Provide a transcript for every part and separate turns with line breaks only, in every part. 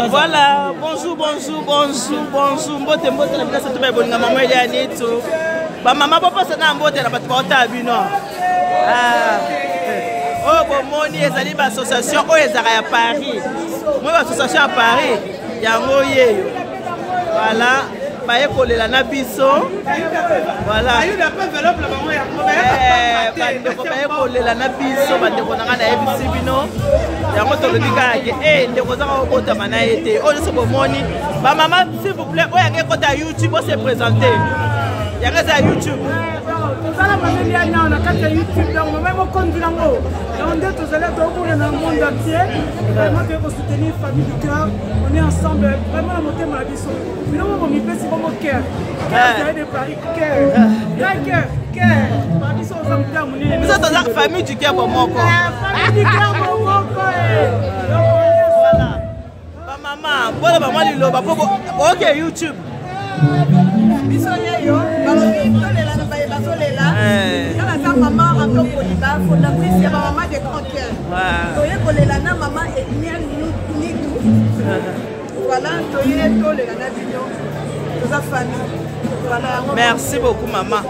Voilà, bonjour, bonjour, bonjour, bonjour. Mbote mbote na bino surtout ba bolinga maman Elia Nitu. Ba mama boposa na mbote na bato baotala bino. Ah. Oyo bomoni ezali ba association oyo ezalaka ya Paris. Moi ba association ya Paris yango yeyo. Voilà. Baye kolela na biso. Voilà. Eh, bandeko baye kolela na biso bandeko na ngai nayebisi bino yango tolobi kaka ke e ndeko ozaka kobotama na ye te oyo nyonso bomoni bamama s'il vous plaît oyo yango ekota youtube ose présente yango eza ya youtube
tozala mameli ya nao na kati ya youtube donc mama mokonzi nango donc nde tozali tokokona na monde entier vraiment toye kosoutenir famille du cœur on est ensemble vraiment na motema na biso bino mo bomipesi bongo cœur cœur de paris cœur cœur cœur biso oza motema
biso toza famille du cœur bomoko bamama mpona bamwa liloba mpo oke youtube
biso yeyo balobi tolela na baye bazolela eh. nga naza mama anto koliba fondatrice ya bamama de grand cœur toye kolela na mama eliane nitu voilà toye tolela na bino toza famille
Merci beaucoup maman.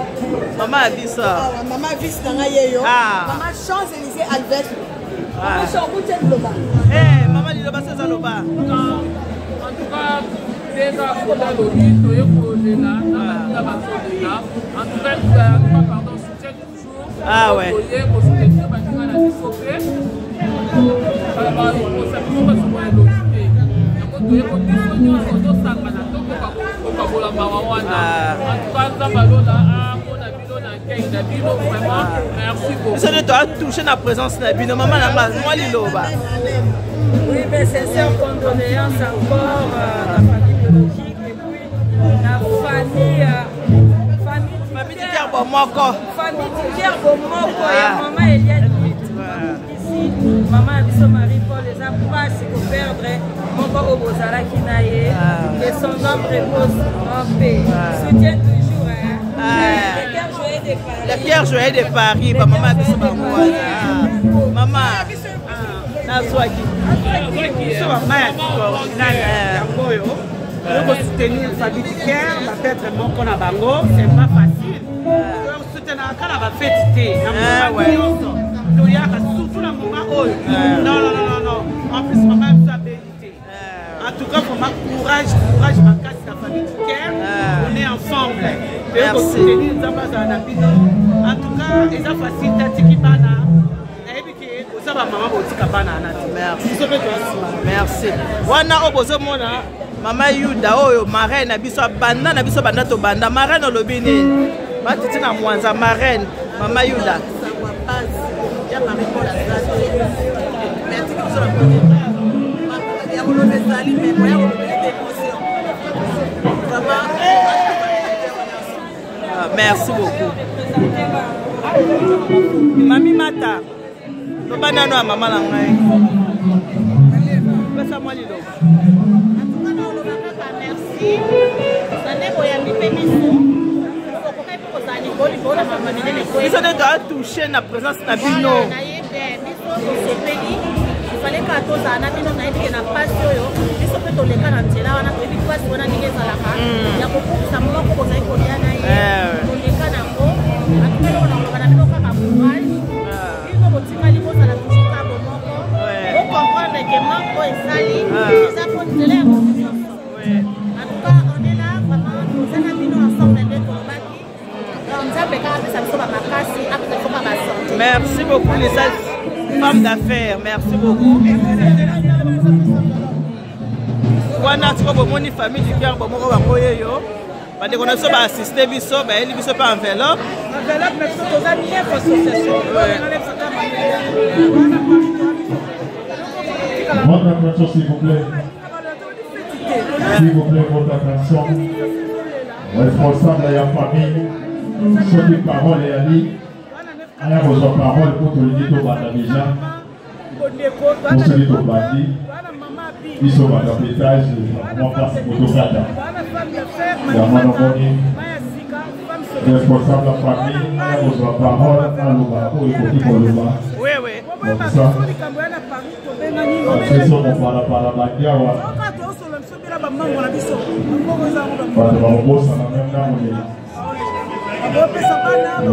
Maman Avisa.
Ah, maman Avisa na ngai yeyo. Ah. Maman Champs-Élysées Alves. Ah.
Eh, maman liloba seza loba.
En tout cas, ndenge akola lobi toye kolela na baninga bazolela en tout cas pardon soutien
Ah ouais.
Toye kosoutenir baninga na biso mpe kosa biso basokola elongi te yango toye ko biso nyonso tosangana tokoka kokabola mawa wana ah. en tout cas nzambe alola amona bino na nkei na bino vraiment merci beaucoup
biso nde toatouche na présence na bino mama na nga mwa liloba
Oui, mes sincères condoléances encore à la famille biologique et puis la famille, euh, famille
famille du cœur bomoko
famille du cœur bomoko ya ah. mama Eliane ici mama ya biso Marie Paul eza mpasi koperdre moko oyo bozalaki na ye ah. que son âme repose en paix ah. soutien toujours hein. Le cœur joyeux de Paris
le cœur joyeux de Paris ba mama ya biso bango wana mama nazwaki
biso mama ya original yango oyo tokosoutenir famille du cœur bapetre moko na bango c'est pas facile tosoutenaka kaka na bafeti te na moma nyonso toyaka surtout na moma oyo non non non non en plus mama ya biso abeli te en tout cas vraiment courage courage makasi na famille du cœur on est ensemble toyokosoutenir nzambe azala na bino en tout cas eza facile te atiki bana nayebi ke oza bamama botika bana wana te biso mpe toya nsima
merci wana oyo bozomona mama yuda oyo marraine na biso abanda na biso banda tobanda marraine olobi nini matiti na mwanza marraine mama yuda Ah, merci beaucoup mami mata loba nano ya mama na ngai pesa mwa liloba biso nde toatouche na présence na bino
biso tosepeli ifale kaka tozala na bino nayebi ke na mpasi oyo biso mpe toleka na nzela wana toyebi mpasi wana ndenge ezalaka hmm. ya kokokisa moko bozali kolia na ye eh. toleka na yango atuka eloko na koloba na bino kaka courage ah. bino botikali bozala toujours kaka bomoko bocomprendre ke manque oyo esali ah. eza mpo nzela ya moto nyonso en tout cas on est là vraiment toza na bino ensemble nde tolobaki
Merci beaucoup les femmes d'affaires, merci beaucoup. wana sikoyo bomoni famille du cœur bomoko bango yeyo bandeko na biso baassiste biso bayeli biso mpe enveloppe
Votre attention, s'il vous plaît. S'il vous plaît, votre attention. Responsable ya famille, soki parole eyali, aya kozwa parole mpo tolingi tobanda deja. Po soki tobandi, biso bato ya petage mwa mpasi po tokata. Yango namoni responsable ya famille aya kozwa parole aloba oyo ekoki koloba. Comme ça, biso mopalapala bandi awa. Bato bakobosana meme ntango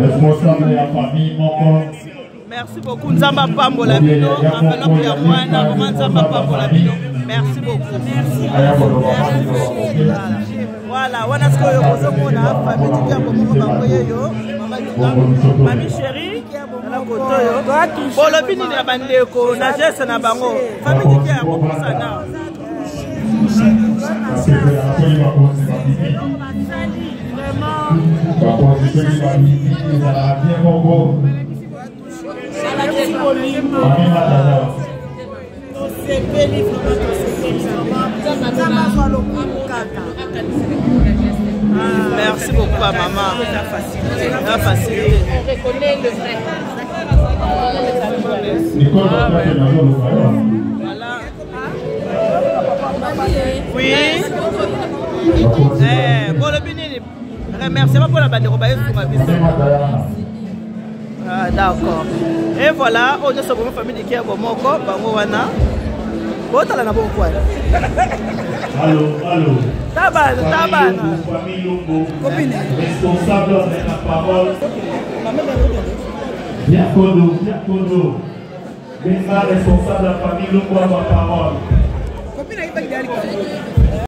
responsable ya famille moko.
Merci beaucoup, Nzambe apambola bino. Enveloppe ya mwana, vraiment Nzambe apambola bino. Merci beaucoup. Voilà, wana sikoyo bozomona famille Dikiambo moko bango yeyo, mama Dikiambo, mami chérie, na koto oyo. Bolobi nini na bandeko na geste na bango? Famille Dikiambo pusana.
Bakonzi soki babimi ezalaka bien moko.
Tosepeli vraiment, tosepeli vraiment, Nzambe azwa lokumu kaka.
Merci beaucoup ba maman. Eza facilité.
On reconnaît le vrai.
Voilà. Oui. Eh, bolobi nini? Remerciement mpona bandeko bayesunga biso. Ah, d'accord. Et voilà, oyo nyonso bomo famille Dikier bomoko bango wana. Botala na bongo kwa.
Allo, allo.
Tabana, tabana.
Famille Longo. Responsable de la parole. Biakodo, Biakodo. Benga responsable de la famille Longo à ma parole.